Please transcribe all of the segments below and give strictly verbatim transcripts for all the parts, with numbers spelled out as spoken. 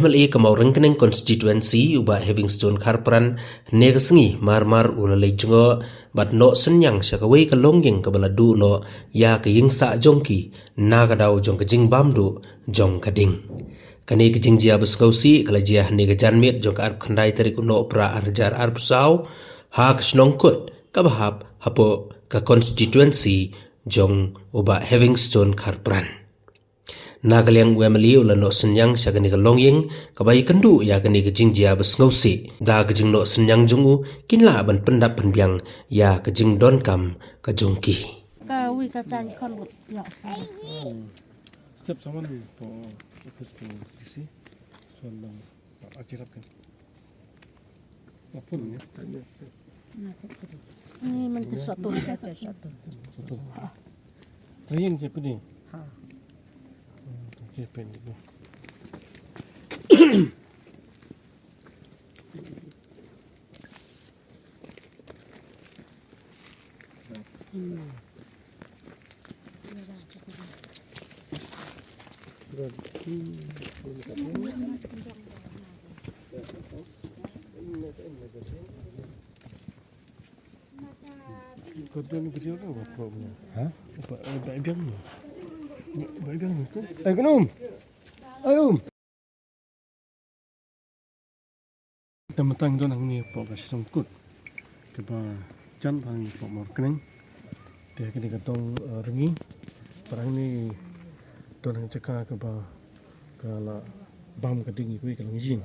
MLA ka Mawryngkneng constituency u Bah Heavingstone Kharpran, hynne ka sngi marmar u la leit jngoh bad noh synñiang sha kawei ka longïing kaba la duh noh ïa ka ïing sah jong ki na ka daw jong ka jingbam duh jong ka ding. Kane ka jingjia ba sngewsih ka la jia hynne ka janmiet jong ka arphew khyndai tarik u Nohprah ar hajar arphew saw ha ka shnong Kut kaba hap hapoh ka constituency jong u Bah Heavingstone Kharpran. Na ka liang u MLA u la noh synñiang sha kane ka longïing kaba ïakynduh ïa kane ka jingjia ba sngewsih. Da ka jingnoh synñiang jong u kin lah ban pyndap pynbiang ïa ka jingdonkam ka jong ki. Ka wi ka tang khon lut ïa. Step sawan to office to D C. Sawan bang ajirap kan. Apun ya. Ni man tu satu, satu. Satu. Tayang je pedi. Ha. Je pedi. Ha? Ba, ba biang ni. Ba biang ni tu. Ai, kenum. Ai, um. Te mynta ngi don hangne hapoh ka shnong Kut kaba jan hangne hapoh Mawryngkneng. Te kane ka dong, eh, Rngi. Bad hangne don ha ka jaka kaba ka la bam ka ding ïa kawei ka longïing.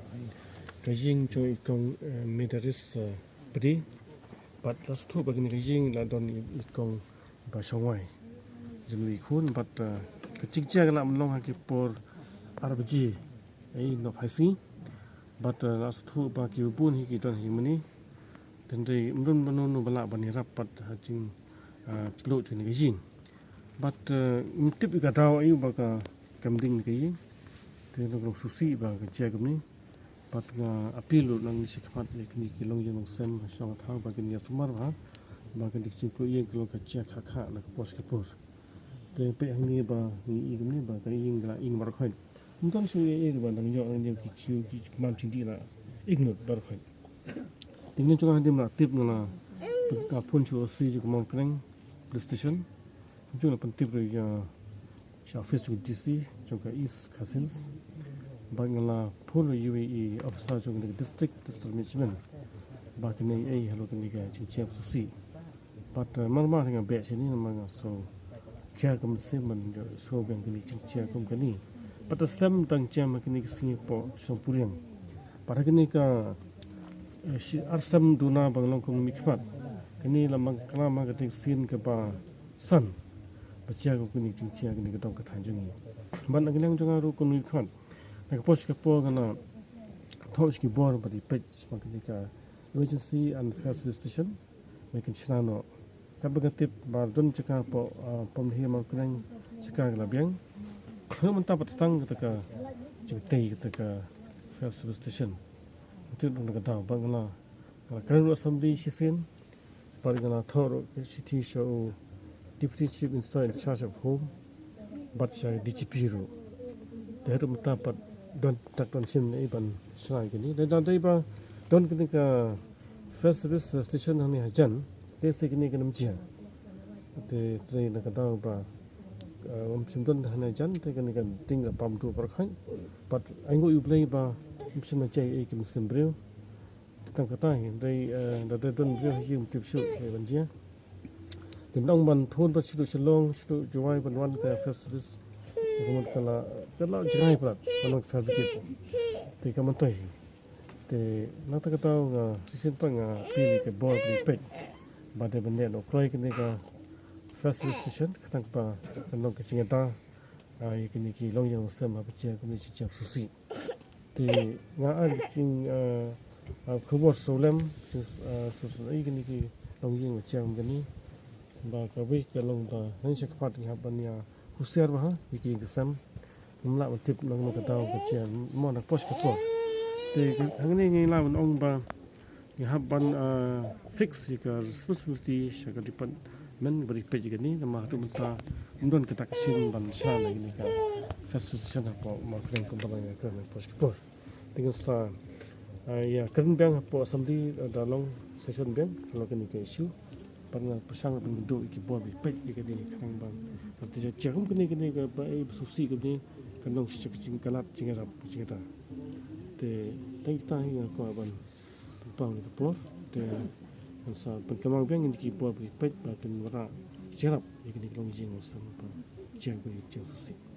Ka ïing jong i kong, eh, Medaris, eh, Pdi. Bad la sngewthuh ba kane ka ïing la don i, i kong Bah Shongwai. Jong i khun bad, eh, ka jingjia ka la pynlong ha ki por ar baje. Ei, nohphai sngi. Bad, eh, la sngewthuh ba ki bun hi ki don hi mane. Hynrei ym don mano mano ba lah ban ïarap bad ha jing, eh, pynlut jong kane ka ïing. Bad, eh, ym tip ïa ka daw aïu ba ka kam ding kane ka ïing. Te ngi long sngewsih ba ka jia kumne. Bad nga appeal ruh nangne shakhmat ïa kine ki longïing longsem ha shnong ha thaw ba kin ïa sumar bha. Ba kane ka jingpynlut ïing ka long ka jia khah khah na ka por sha ka por. Te peit hangne ba ngi i kumne ba ka ïing ka la ing baroh khoit. Ym don shuh ïa ïa ba nang ïoh nang ïoh ki kiew ki kmam jingdih la ing lut baroh khoit. Te ngi jong nga hadien la tip nga la ka phone sha u O C jong ka Mawryngkneng Police Station. Jong la pyntip ruh ïa sha office jong ka D C jong ka East Khasi Hills. Bad nga la phone ruh ïa uwei i officer jong ka district, district management. Ba kane ei halor kane ka jingjia sngewsih. Bad, eh, mar mar nga beh shane namar nga sngew khia ka mynsiem ban ïoh sngewbiang kane ka jingjia kum kane. Bad da slem dang jia ma kane ka sngi hapoh shnong Puriang. Bad ha kane ka, eh, shi ar slem duna ba nga long kum u mihkhmat. Kane la mang kane ma ka dei ka sien kaba san ba jia kum kane ka jingjia kane ka dong ka thaiñ jong ngi. Bad na ka liang jong nga ruh kum u mihkhmat, na ka por sha ka por nga la thoh sha ki bor ba dei peit sha kane ka Emergency and Fire Service Station. Me kin shna noh. Katba nga tip ba don jaka hapoh, ah, Pamlhi Mawryngkneng jaka ka la biang. Haduh mynta pat tang kata ka jingtei kata ka Fire Service Station. Ngi tip don ka daw ba nga la, nga la kren ruh assembly shisien. Bad nga la thoh ruh ka shithi sha u Deputy Chief Minister in charge of Home. Bad sha D G P ruh. Te haduh mynta pat don tak don sien ei ban shna ïa kine. Dei da dei ba don kane ka Fire Service Station hangne hajan. Te sa kane ka nym jia. Te, te na ka daw ba, eh, ym shym don hangne hajan te kane ka ding la bam duh baroh khoit. Bad ai nguh ïa U Blei ba ym shym la jia ei ki mynsiem briew. Te tang kata hi, hynrei, eh, da dei don briew ha ïing ym tip shuh, eh, ban jia. Te nang ban phone bad shaduh Shillong, shaduh Jowai ban wan ka fire service. Ka mut ka la, ka la jngai palat, ban wan ka fire brigade. Te ka myntoi hi. Te na kata ka daw nga shisien pat nga appeal ïa ka bor ba peit. Ba dei ban leh noh kloi kane ka fire service station, khnang ba kan long ka jingïada, ah, ïa kine ki longïing longsem haba jia kumne ka jingjia sngewsih. Te nga ai jing, ah, ah, khubor sawlem, jing, ah, sawlem ïa kine ki longïing ba jia kum kane. Ba kawei ka long ba nang sha khmat ngi hap ban ïa husiar bha ha ïa ki ïing ki sem. Ngim lah ban tip nang nang ka daw ka jia mo na ka por sha ka por. Te hangne ngi lah ban ong ba ngi hap ban, ah, fix ïa ka responsibility sha ka department ba dei peit ïa kane, namar haduh mynta ym don kata ka sien ban shna ïa kane ka fire service station hapoh Mawryngkneng kumba la ïa ka na ka por sha ka por. Te ngan sa, ah, ïa kren biang hapoh assembly, ah, da long session biang, ka long kane ka issue. Bad nga pyrshang ban duh ïa ki bor ba peit ïa kane ka khnang ban. Te jia jia kum kane kane kaba ei ba sngewsih kane ka long shisha ka jingkhlad jingïarap jingïada. Te tang kita hi nga kwah ban pynpaw ïa ka por. Te ngan sa pynkynmaw biang ïa ki bor ba peit ba kin wanrah jingïarap ïa kane ka long jingïaseng ba jia ba jia sngewsih.